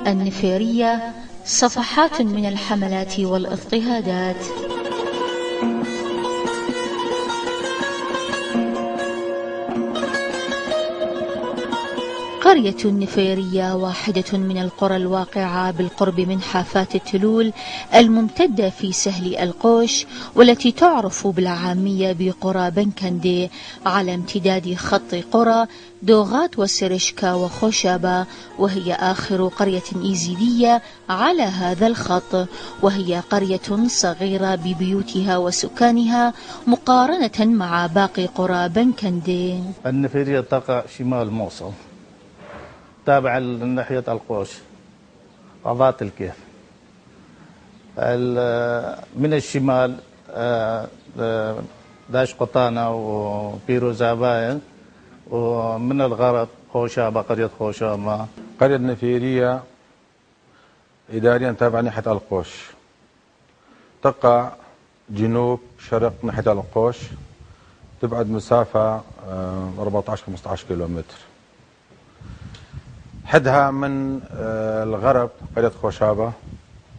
النفيرية، صفحات من الحملات والاضطهادات. قرية النفيرية واحدة من القرى الواقعة بالقرب من حافات التلول الممتدة في سهل القوش، والتي تعرف بالعامية بقرى بنكندي، على امتداد خط قرى دوغات وسرشكا وخوشابة، وهي آخر قرية إيزيدية على هذا الخط، وهي قرية صغيرة ببيوتها وسكانها مقارنة مع باقي قرى بنكندي. النفيرية تقع شمال الموصل، تابعة لناحية القوش وضات الكيف. من الشمال داش قطانة وبيروزاباين، ومن الغرب خوشابة، قرية خوشابة. قرية النفيرية إداريا تابعة ناحية القوش، تقع جنوب شرق ناحية القوش، تبعد مسافة 14-15 كيلومتر. حدها من الغرب قرية خوشابة،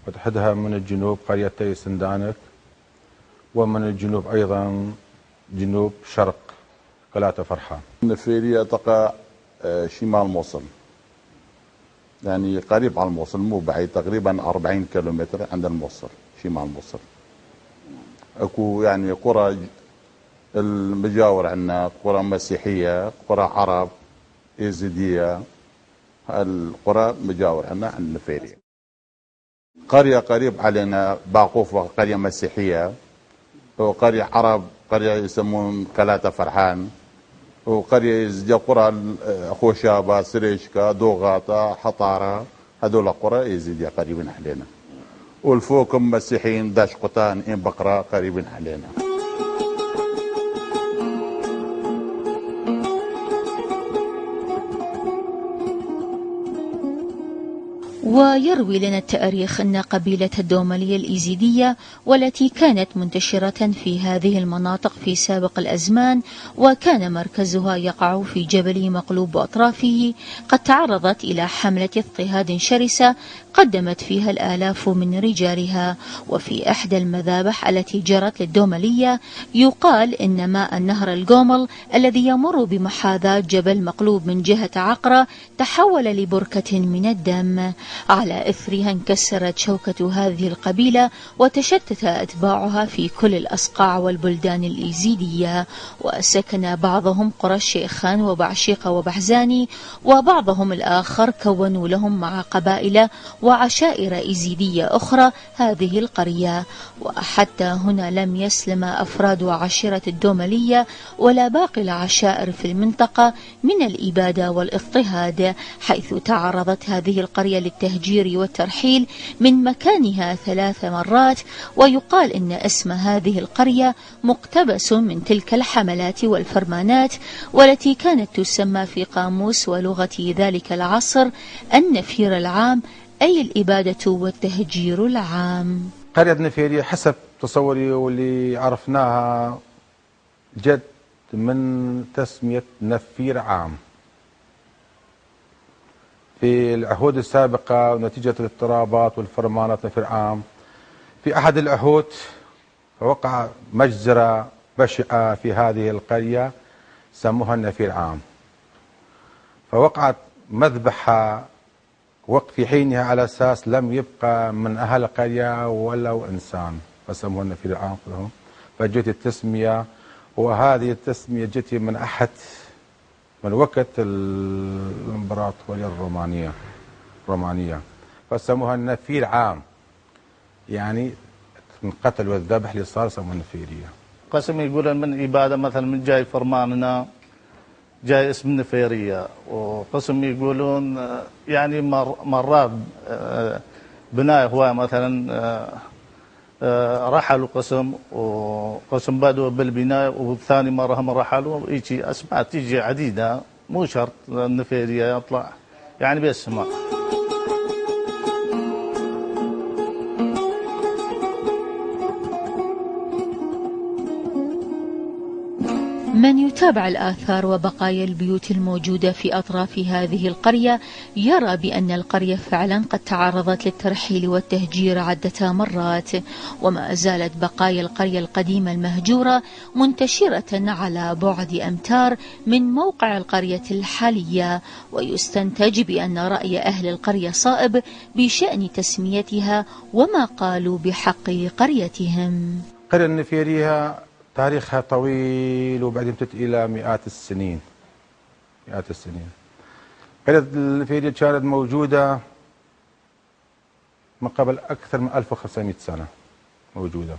وحدها من الجنوب قرية سندانك، ومن الجنوب أيضا جنوب شرق قلاته فرحان. النفيرية تقع شمال موصل، يعني قريب على الموصل، مو بعيد، تقريبا 40 كيلومتر عند الموصل، شمال موصل. اكو يعني قرى المجاور عنا، قرى مسيحية، قرى عرب، يزيدية، القرى مجاور عنا عن النفيرية. قرية قريب علينا باقوفة، قرية مسيحية، وقرية عرب، قرية يسمون كلاته فرحان، وقرية يزيدية، قرى خوشابة، سريشكا، دوغاتا، حطارة، هذول قرى يزيدية قريبين علينا. والفوقهم مسيحيين، داش قطان، إن بقرة قريبين علينا. ويروي لنا التاريخ أن قبيلة الدوملية الإيزيدية، والتي كانت منتشرة في هذه المناطق في سابق الأزمان، وكان مركزها يقع في جبل مقلوب وأطرافه، قد تعرضت إلى حملة اضطهاد شرسة قدمت فيها الآلاف من رجالها. وفي إحدى المذابح التي جرت للدوملية يقال إن ماء النهر الجومل الذي يمر بمحاذاة جبل مقلوب من جهة عقرة تحول لبركة من الدم. على إثرها انكسرت شوكة هذه القبيلة، وتشتت أتباعها في كل الأصقاع والبلدان الإيزيدية، وسكن بعضهم قرى الشيخان وبعشيقة وبحزاني، وبعضهم الآخر كونوا لهم مع قبائل وعشائر إيزيدية أخرى هذه القرية. وحتى هنا لم يسلم أفراد عشيرة الدوملية ولا باقي العشائر في المنطقة من الإبادة والاضطهاد، حيث تعرضت هذه القرية للتهجير والترحيل من مكانها 3 مرات. ويقال إن اسم هذه القرية مقتبس من تلك الحملات والفرمانات، والتي كانت تسمى في قاموس ولغة ذلك العصر النفير العام، أي الإبادة والتهجير العام. قرية النفيرية حسب تصوري واللي عرفناها جد من تسمية نفير عام في العهود السابقة، ونتيجة الاضطرابات والفرمانات نفير عام. في أحد العهود وقع مجزرة بشعة في هذه القرية سموها النفير عام، فوقعت مذبحة في حينها على أساس لم يبقى من أهل القرية ولا إنسان، فسموها النفير العام لهم. فجت التسمية، وهذه التسمية جت من من وقت الإمبراطورية الرومانية، فسموها النفير عام، يعني من قتل والذبح اللي صار سموها النفيرية. قسم يقولون من إبادة مثلا من جاي فرماننا جاي اسم النفيرية، وقسم يقولون يعني مرات بناء هو مثلا رحلوا قسم، وقسم بدوا بالبناء، والثاني مرة هم رحلوا، يجي أسماء تيجي عديدة، مو شرط النفيرية يطلع يعني باسماء. من يتابع الآثار وبقايا البيوت الموجودة في أطراف هذه القرية يرى بأن القرية فعلا قد تعرضت للترحيل والتهجير عدة مرات، وما زالت بقايا القرية القديمة المهجورة منتشرة على بعد أمتار من موقع القرية الحالية، ويستنتج بأن رأي أهل القرية صائب بشأن تسميتها وما قالوا بحق قريتهم. القرية النفيرية تاريخها طويل وبعدين يمتد إلى مئات السنين. قرية النفيرية كانت موجودة من قبل أكثر من 1500 سنة موجودة،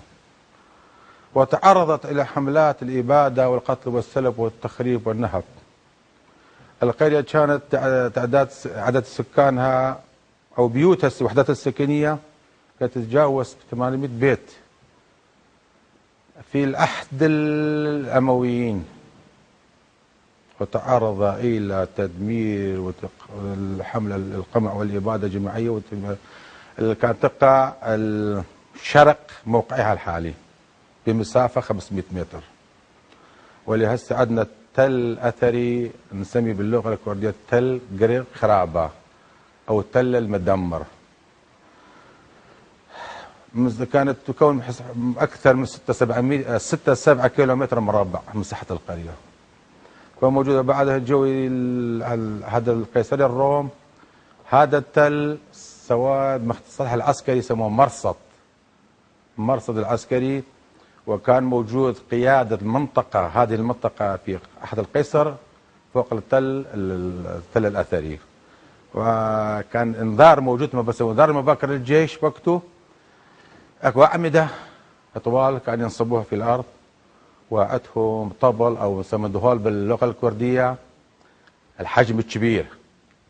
وتعرضت إلى حملات الإبادة والقتل والسلب والتخريب والنهب. القرية كانت تعداد عدد سكانها أو بيوتها وحداتها السكنية كانت تتجاوز 800 بيت في العهد الأمويين، وتعرض إلى تدمير والحملة القمع والإبادة الجماعية اللي كانت تقع الشرق موقعها الحالي بمسافة 500 متر. ولهسه عندنا تل أثري نسميه باللغة الكردية تل قريق خرابة أو التل المدمر. كانت تكون أكثر من 6-7 كيلومتر مربع مساحة القرية. وموجودة بعدها الجوي هذا القيصري الروم. هذا التل سواد مصطلح العسكري يسموه مرصد العسكري، وكان موجود قيادة المنطقة هذه المنطقة في أحد القيصر فوق التل الأثري، وكان انذار موجود، ما بس انذار مبكر للجيش وقته. اكو أعمدة طوال كان ينصبوها في الأرض وعدهم طبل أو يسموه باللغة الكردية الحجم الكبير،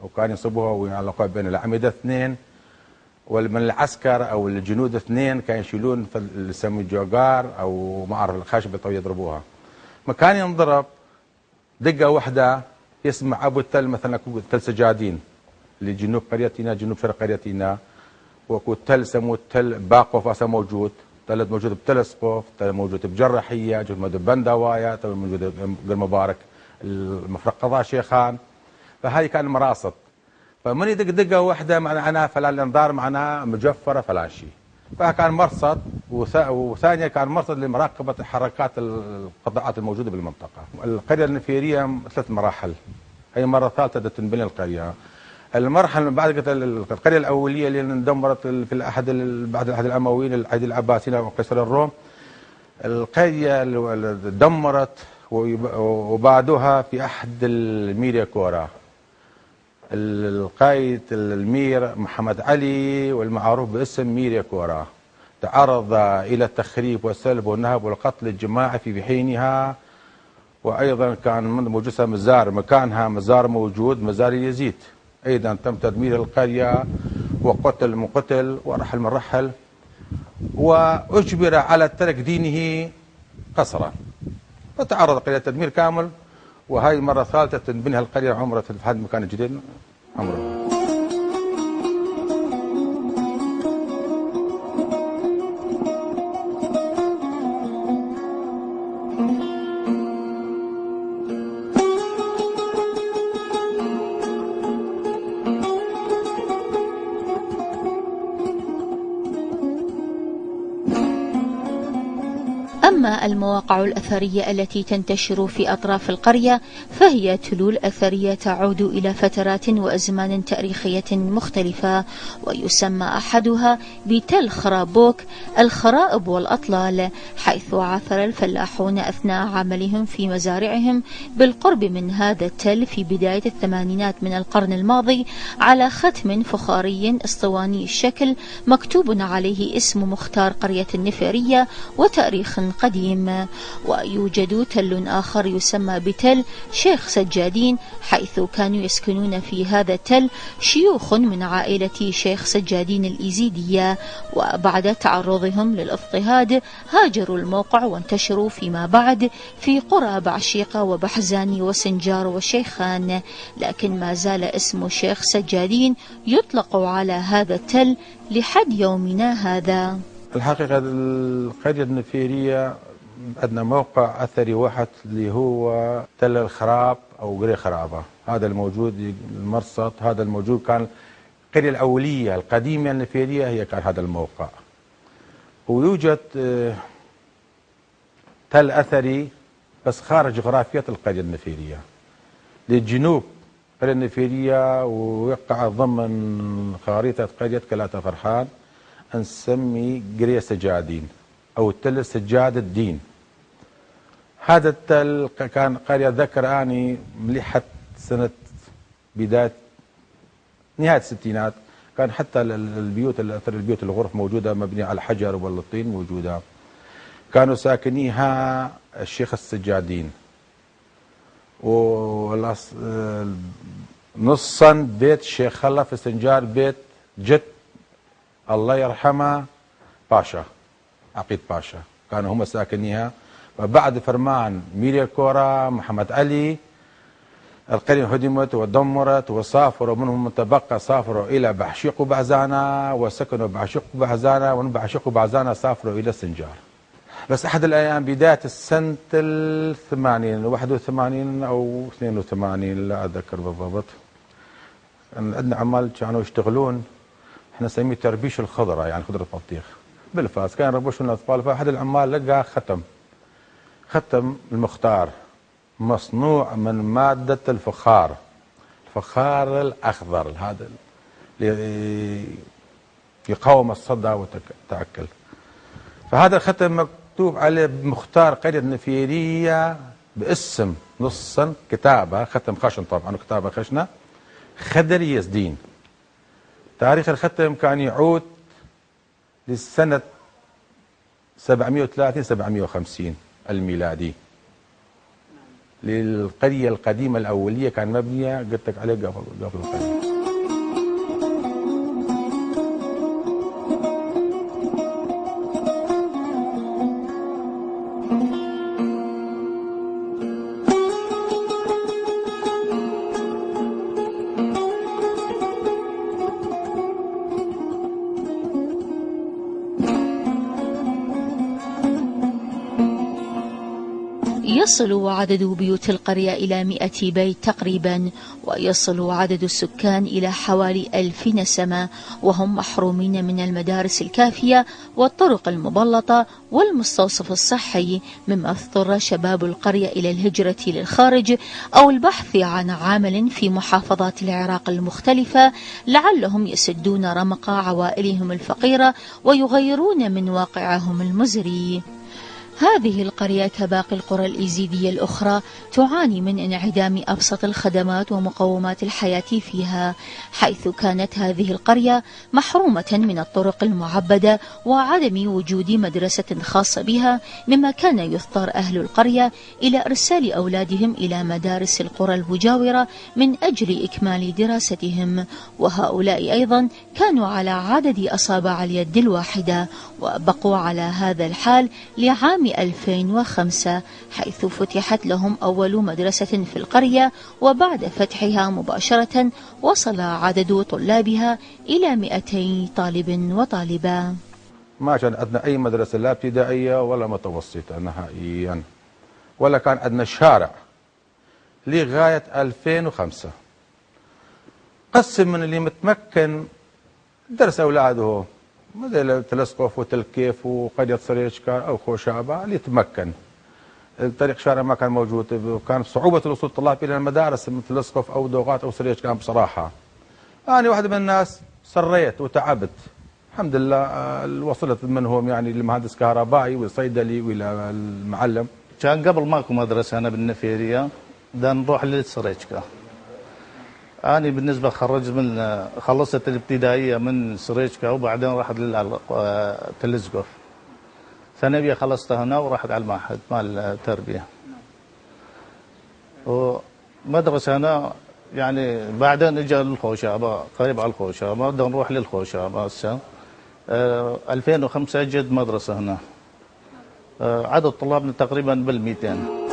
وكان ينصبوها ويعلقوها بين الأعمدة 2، ومن العسكر أو الجنود 2 كانوا يشيلون اللي يسموه الجوغار أو ما أعرف الخشبة أو يضربوها. مكان ينضرب دقة واحدة يسمع أبو التل مثلا تل سجادين اللي جنوب قريتنا جنوب شرق قريتنا، وكو تل سموه تل باقوف هسه موجود، تل موجود بتلسقوف، تل موجود بجرحيه، موجود ببندوايا، تل موجود بالمبارك المفرق قضاء شيخان. فهذه كان مراصد، فمن يدق دقه واحده معناها فلان الانذار معناها مجفره فلان شيء. فكان مرصد، وثانيا كان مرصد لمراقبه حركات القطاعات الموجوده بالمنطقه. القريه النفيريه 3 مراحل، هي مره ثالثه تنبني القريه. المرحله من بعد القريه الاوليه اللي اندمرت في العهد بعد العهد الامويين العهد العباسيين وقيصر الروم، القريه دمرت وبعدها في عهد الميريا كورا القائد المير محمد علي والمعروف باسم ميريا كورا تعرض الى التخريب والسلب والنهب والقتل الجماعي في حينها. وايضا كان موجود مزار مكانها مزار موجود مزار يزيد، ايضا تم تدمير القريه وقتل من قتل ورحل من رحل، واجبر على ترك دينه قسرا، فتعرض القريه تدمير كامل. وهي مرة ثالثة تنبنيها القرية عمرها في هذا المكان الجديد عمره. أما المواقع الأثرية التي تنتشر في أطراف القرية فهي تلول أثرية تعود إلى فترات وأزمان تاريخية مختلفة، ويسمى أحدها بتل خرابوك الخرائب والأطلال، حيث عثر الفلاحون أثناء عملهم في مزارعهم بالقرب من هذا التل في بداية الثمانينات من القرن الماضي على ختم فخاري اسطواني الشكل مكتوب عليه اسم مختار قرية النفيرية وتاريخ قديم. ويوجد تل آخر يسمى بتل شيخ سجادين، حيث كانوا يسكنون في هذا التل شيوخ من عائلة شيخ سجادين الإيزيدية، وبعد تعرضهم للاضطهاد هاجروا الموقع وانتشروا فيما بعد في قرى بعشيقة وبحزان وسنجار وشيخان، لكن ما زال اسم شيخ سجادين يطلق على هذا التل لحد يومنا هذا. الحقيقة القرية النفيرية عندنا موقع أثري واحد اللي هو تل الخراب أو قرية خرابة، هذا الموجود المرصد، هذا الموجود كان القرية الأولية القديمة النفيرية هي كان هذا الموقع. ويوجد تل أثري بس خارج جغرافية القرية النفيرية للجنوب القرية النفيرية، ويقع ضمن خريطة قرية كلاتا فرحان، نسمي قرية سجادين أو تل سجاد الدين. هذا التل كان قرية ذكر أني مليحة سنة بداية نهاية الستينات، كان حتى البيوت الأثر البيوت الغرف موجودة مبنية على الحجر والطين موجودة، كانوا ساكنيها الشيخ السجادين، نصا بيت الشيخ خلف السنجار بيت جد الله يرحمه باشا عقيد باشا، كانوا هم ساكنيها. وبعد فرمان ميريا كورا محمد علي القرية هدمت ودمرت، وسافروا منهم من تبقى سافروا إلى بحشيق وبعزانة وسكنوا بحشيق وبعزانة، ومن بحشيق وبعزانة سافروا إلى السنجار. بس أحد الأيام بداية السنة 80 81 أو 82 لا أتذكر بالضبط، عندنا عمال كانوا يشتغلون احنا نسميه تربيش الخضرة، يعني خضرة بطيخ بالفاس، كان يربشون الأطفال. فأحد العمال لقى ختم المختار مصنوع من مادة الفخار الأخضر، هذا اللي يقاوم الصدى والتعكل. فهذا الختم مكتوب عليه مختار قرية النفيرية باسم نصا كتابة، ختم خشن طبعا كتابة خشنة، خدر يزدين. تاريخ الختم كان يعود للسنة 730-750 الميلادي للقرية القديمة الأولية، كان مبنية قلت لك عليه قبل القرية. يصل عدد بيوت القرية إلى 100 بيت تقريبا، ويصل عدد السكان إلى حوالي 1000 نسمة، وهم محرومين من المدارس الكافية والطرق المبلطة والمستوصف الصحي، مما اضطر شباب القرية إلى الهجرة للخارج أو البحث عن عمل في محافظات العراق المختلفة لعلهم يسدون رمق عوائلهم الفقيرة ويغيرون من واقعهم المزري. هذه القرية كباقي القرى الإيزيدية الأخرى تعاني من انعدام أبسط الخدمات ومقومات الحياة فيها، حيث كانت هذه القرية محرومة من الطرق المعبدة وعدم وجود مدرسة خاصة بها، مما كان يضطر أهل القرية إلى إرسال أولادهم إلى مدارس القرى المجاورة من أجل إكمال دراستهم، وهؤلاء أيضا كانوا على عدد أصابع اليد الواحدة، وبقوا على هذا الحال لعام 2005 حيث فتحت لهم أول مدرسة في القرية، وبعد فتحها مباشرة وصل عدد طلابها إلى 200 طالب وطالبة. ما كان عندنا أي مدرسة لا ابتدائية ولا متوسطة نهائيا، ولا كان عندنا شارع لغاية 2005. قسم من اللي متمكن درس أولاده مثل تلسقف وتلكيف وقرية سريشكار أو خوشابة اللي يتمكن. الطريق شارع ما كان موجود، وكان صعوبة الوصول الطلاب إلى المدارس مثل تلسقف أو دوغات أو سريشكار. بصراحة أنا واحد من الناس سريت وتعبت الحمد لله، وصلت منهم يعني لمهندس كهربائي وصيدلي وإلى المعلم. كان قبل ماكو مدرسة أنا بالنفيرية، بدنا نروح للسريشكا. أنا بالنسبة خلصت الابتدائية من سريشكا، وبعدين رحت للتلسقف. ثانوية خلصتها هنا ورحت على المعهد مال التربية. ومدرسة هنا يعني بعدين اجى للخوشابة، قريب على الخوشابة، بدنا نروح للخوشابة هسه. 2005 اجت مدرسة هنا، عدد طلابنا تقريبا بال200.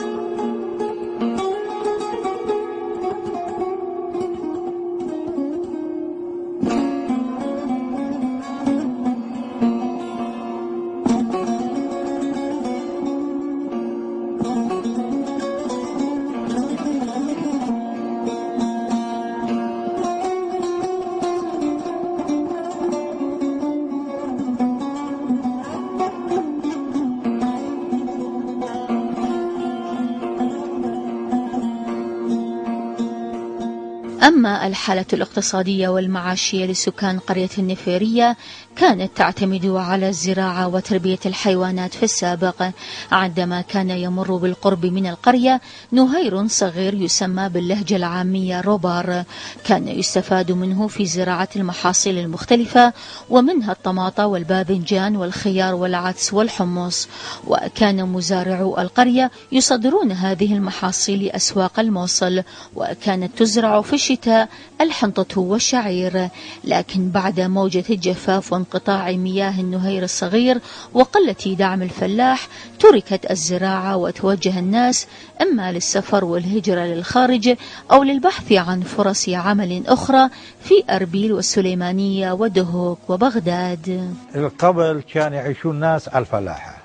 أما الحالة الاقتصادية والمعاشية لسكان قرية النفيرية كانت تعتمد على الزراعة وتربية الحيوانات في السابق، عندما كان يمر بالقرب من القرية نهير صغير يسمى باللهجة العامية روبار، كان يستفاد منه في زراعة المحاصيل المختلفة، ومنها الطماطة والباذنجان والخيار والعدس والحمص، وكان مزارعو القرية يصدرون هذه المحاصيل لأسواق الموصل، وكانت تزرع في الشتاء الحنطة والشعير. لكن بعد موجة الجفاف وانقطاع مياه النهير الصغير وقلة دعم الفلاح تركت الزراعة، وتوجه الناس إما للسفر والهجرة للخارج أو للبحث عن فرص عمل أخرى في أربيل والسليمانية ودهوك وبغداد. قبل كان يعيشون الناس على الفلاحة،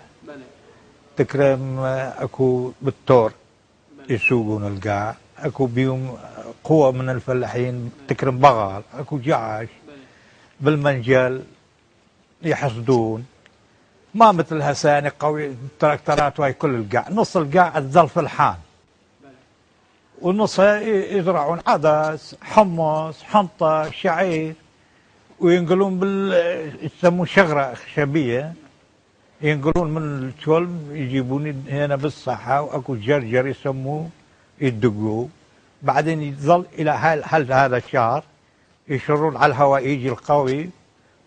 تكرم أكو بالتور يسوقون القاع، أكو بيوم قوة من الفلاحين تكرم بغال، أكو جعاش بالمنجل يحصدون، ما مثل هسه قوي تراكترات وهي كل القاع، نص القاع تظل في الحان والنص يزرعون عدس حمص حنطة شعير، وينقلون يسمون شغرة خشبية، ينقلون من الشلم يجيبون هنا بالصحة، واكو جرجر يسموه يدقوه، بعدين يظل الى حل هذا الشهر يشرون على الهواء يجي القوي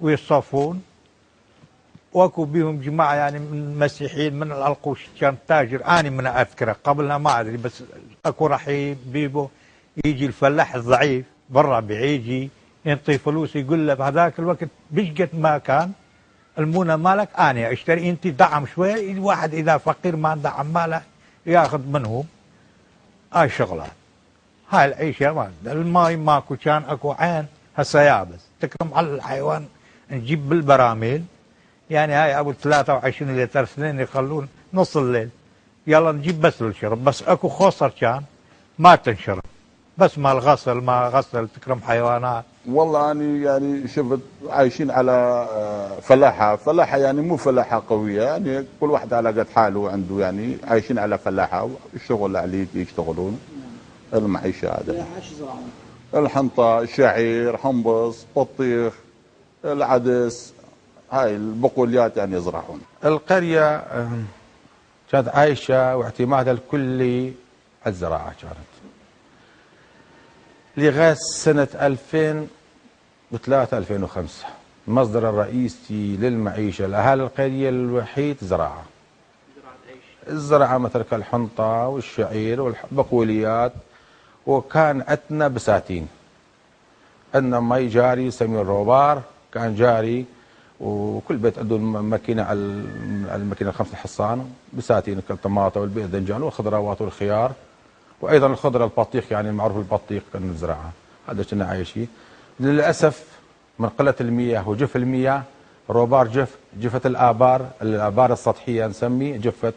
ويصفون. واكو بيهم جماعه يعني من مسيحيين من العلقوش، كان تاجر اني من اذكره قبلها ما ادري، بس اكو رحيب بيبو يجي الفلاح الضعيف بالربيع يجي ينطي فلوس، يقول له بهذاك الوقت بشقد ما كان المونه مالك اني اشتري، انت دعم شوي، واحد اذا فقير ما دعم ماله ياخذ منهم. هاي شغلات، هاي العيشه ما الماي ماكو، كان اكو عين هسه يابس، تكرم على الحيوان نجيب بالبراميل، يعني هاي ابو 23 لتر سنين يخلون نص الليل، يلا نجيب بس للشرب، بس اكو خسر كان ما تنشرب، بس ما الغسل ما غسل تكرم حيوانات. والله أنا يعني شفت عايشين على فلاحة يعني مو فلاحة قوية، يعني كل واحد على قد حاله عنده، يعني عايشين على فلاحة، الشغل عليه يشتغلون المعيشة هذا، الحنطة الشعير حمص بطيخ العدس، هاي البقوليات يعني يزرعون. القرية كانت عايشة واعتمادها الكلي على الزراعة، كانت لغاية سنة 2003 2005 المصدر الرئيسي للمعيشة لأهالي القرية الوحيد زراعة. الزراعة مثل كالحنطة والشعير والبقوليات، وكان عندنا بساتين، عندنا مي جاري يسميه الروبار كان جاري، وكل بيت عنده ماكينة على الماكينة 5 حصان، بساتين كالطماطة والباذنجان والخضروات والخيار، وايضا الخضره البطيخ يعني المعروف البطيخ كنا نزرعها، هذا كنا عايشين. للاسف من قله المياه وجف المياه الروبار جفت الابار السطحيه نسمي جفت،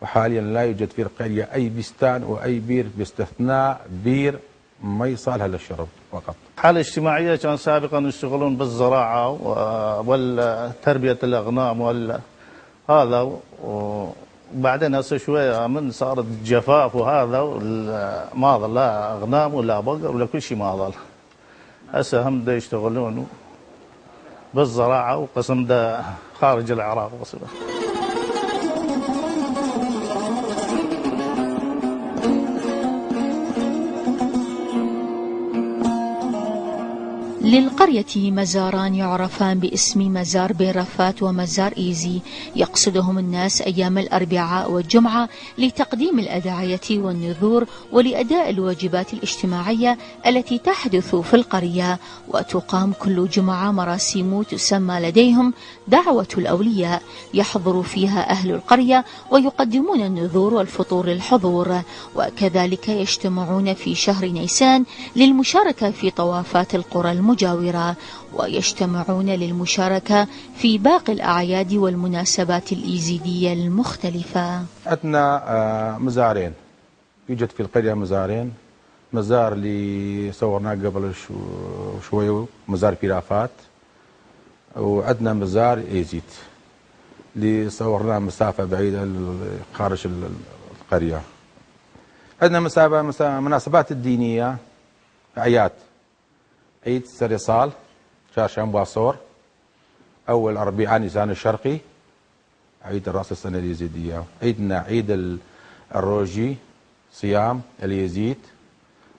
وحاليا لا يوجد في القريه اي بستان واي بير باستثناء بير مي صالحه للشرب فقط. الحالة الاجتماعية كان سابقا يشتغلون بالزراعة وتربية الأغنام هذا، وبعدين هسه شوية من صارت جفاف وهذا ما ظل لا أغنام ولا بقر ولا كل شيء ما ظل. هسه هم دا يشتغلون بالزراعة وقسم دا خارج العراق وصله. للقرية مزاران يعرفان باسم مزار بين رفات ومزار إيزي، يقصدهم الناس أيام الأربعاء والجمعة لتقديم الأدعية والنذور ولأداء الواجبات الاجتماعية التي تحدث في القرية، وتقام كل جمعة مراسيم تسمى لديهم دعوة الأولياء، يحضر فيها أهل القرية ويقدمون النذور والفطور للحضور، وكذلك يجتمعون في شهر نيسان للمشاركة في طوافات القرى المجاورة، ويجتمعون للمشاركة في باقي الأعياد والمناسبات الإيزيدية المختلفة. عندنا مزارين، يوجد في القرية مزارين، مزار اللي صورناه قبل شوي مزار بيرافات، وعندنا مزار إيزيد اللي صورناه مسافة بعيدة خارج القرية. عندنا مناسبات الدينية أعياد: عيد السريصال شهر شنباصور، أول أربعاء نيسان الشرقي عيد الرأس السنة اليزيدية. عيدنا عيد الروجي صيام اليزيد،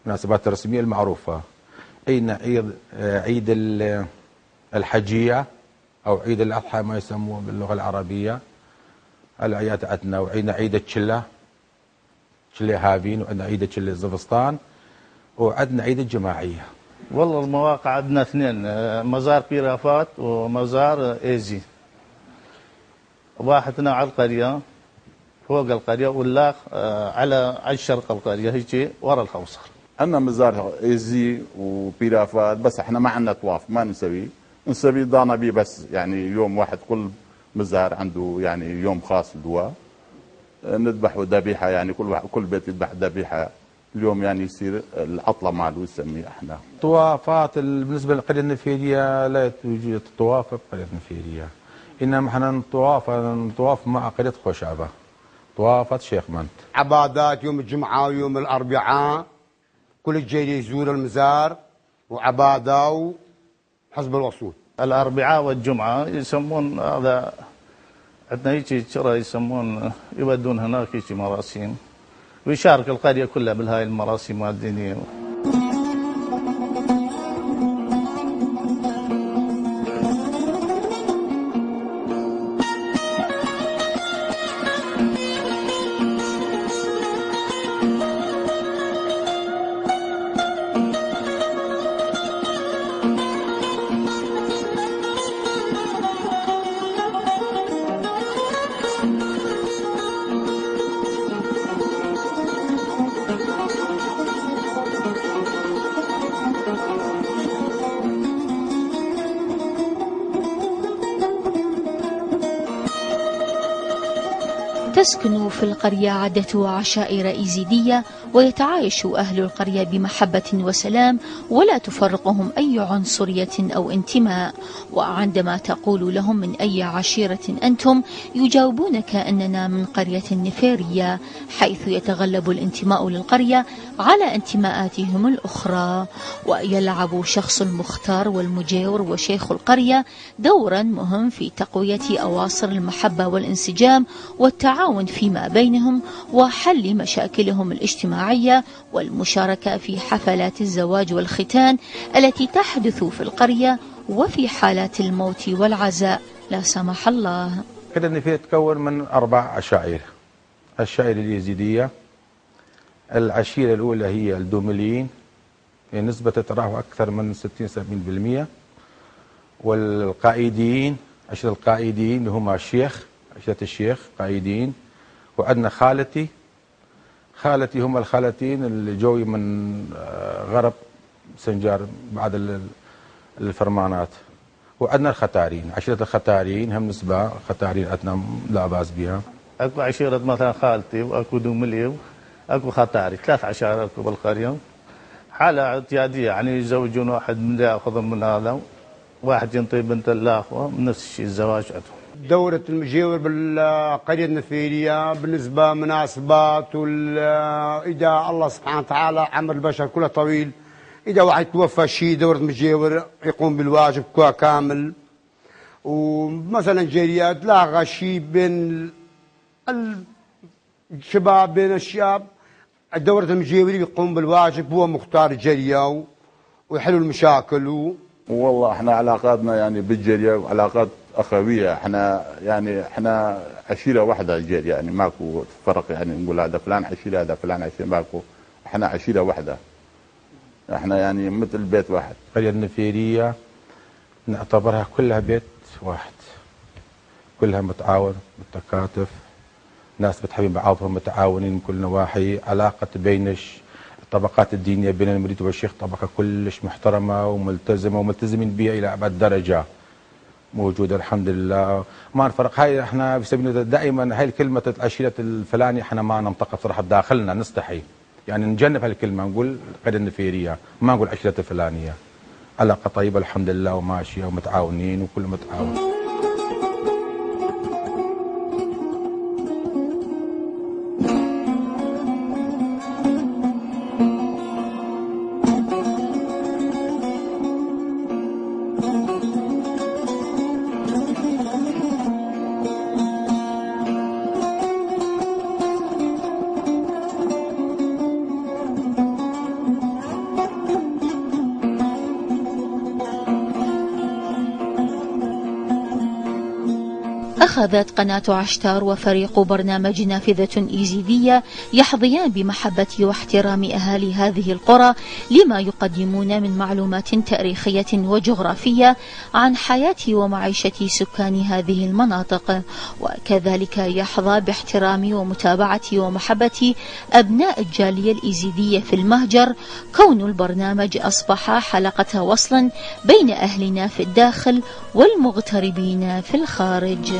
مناسبات الرسمية المعروفة. عيدنا عيد الحجية أو عيد الأضحى ما يسموه باللغة العربية، الأعياد عندنا. وعيدنا عيد الشلة، شلة هابين، وعندنا عيد شلة الزفسطان، وعندنا عيد الجماعية. والله المواقع عندنا اثنين، مزار بيرافات ومزار ايزي. واحدنا على القرية فوق القرية، واللاخ على شرق القرية هيجي ورا الخوصر. عندنا مزار ايزي وبيرافات، بس احنا ما عندنا طواف، ما نسوي ضانا بيه، بس يعني يوم واحد كل مزار عنده يعني يوم خاص دواء نذبح ذبيحه، يعني كل بيت يذبح ذبيحه اليوم، يعني يصير العطله ماله يسميه احنا. طوافات بالنسبه للقريه النفيريه لا توجد طواف بقريه النفيريه، انما احنا نطواف مع قريه خوشابه، طوافه شيخ منت. عبادات يوم الجمعه ويوم الاربعاء كل الجيل يزور المزار وعباده وحزب الوصول. الاربعاء والجمعه يسمون هذا عندنا هيك ترى يسمون، يودون هناك هيك مراسيم، ويشارك القريه كلها بالهاي المراسيم الدينيه. تسكن في القرية عدة عشائر إيزيدية، ويتعايش أهل القرية بمحبة وسلام، ولا تفرقهم أي عنصرية أو انتماء. وعندما تقول لهم من أي عشيرة أنتم، يجاوبونك أننا من قرية النفيرية، حيث يتغلب الانتماء للقرية على انتماءاتهم الأخرى. ويلعب شخص المختار والمجاور وشيخ القرية دورا مهم في تقوية أواصر المحبة والانسجام والتعاون فيما بينهم، وحل مشاكلهم الاجتماعية، والمشاركة في حفلات الزواج والختان التي تحدث في القرية، وفي حالات الموت والعزاء لا سمح الله. قرية النفيرية تتكون من 4 عشائر. العشائر اليزيدية، العشيرة الأولى هي الدومليين، نسبة تتراوح أكثر من 60-70%. والقائدين، عشيرة القائدين اللي هم الشيخ، عشيرة الشيخ قائدين. وعندنا خالتي هم الخالتين اللي جوي من غرب سنجار بعد الفرمانات. وعندنا الختارين، عشيرة الختارين هم نسبة ختارين عندنا لا بأس بها. اكو عشيرة مثلا خالتي، واكو دوملي، واكو ختاري، 3 عشائر اكو بالقرية. حالة اعتيادية، يعني يزوجون واحد من ياخذ من هذا، واحد ينطي بنت الاخوة، نفس الشيء الزواج عندهم. دورة المجاور بالقرية النفيرية بالنسبة مناسبات، إذا الله سبحانه وتعالى عمر البشر كله طويل، إذا واحد توفى شيء دورة مجاور يقوم بالواجب كامل. ومثلا جيريات لا غشي بين الشباب، بين الشاب، دورة المجاور يقوم بالواجب، هو مختار الجرية ويحل المشاكل. والله احنا علاقاتنا يعني بالجيريا علاقات اخويه، احنا عشيره واحده الجيريا، يعني ماكو فرق، يعني نقول هذا فلان عشيره هذا فلان عشيره، ماكو، احنا عشيره واحده، احنا يعني مثل بيت واحد. القرية النفيرية نعتبرها كلها بيت واحد، كلها متعاون متكاتف، ناس بتحبين بعضهم، متعاونين من كل نواحي. علاقة بين الطبقات الدينية بين المريد والشيخ طبقة كلش محترمة وملتزمة وملتزمين بها إلى أبعد درجة، موجودة الحمد لله. ما نفرق، هاي احنا في سبيل دائما هاي الكلمة العشيرة الفلاني احنا ما ننطقها بصراحة بداخلنا، نستحي يعني نجنب هالكلمة، نقول القرية النفيرية، ما نقول عشيرة الفلانية. علاقة طيبة الحمد لله وماشية ومتعاونين وكل متعاون. أخذت قناة عشتار وفريق برنامج نافذة إيزيدية يحظيان بمحبة واحترام أهالي هذه القرى لما يقدمون من معلومات تاريخية وجغرافية عن حياة ومعيشة سكان هذه المناطق، وكذلك يحظى باحترام ومتابعة ومحبة أبناء الجالية الإيزيدية في المهجر، كون البرنامج أصبح حلقة وصل بين أهلنا في الداخل والمغتربين في الخارج.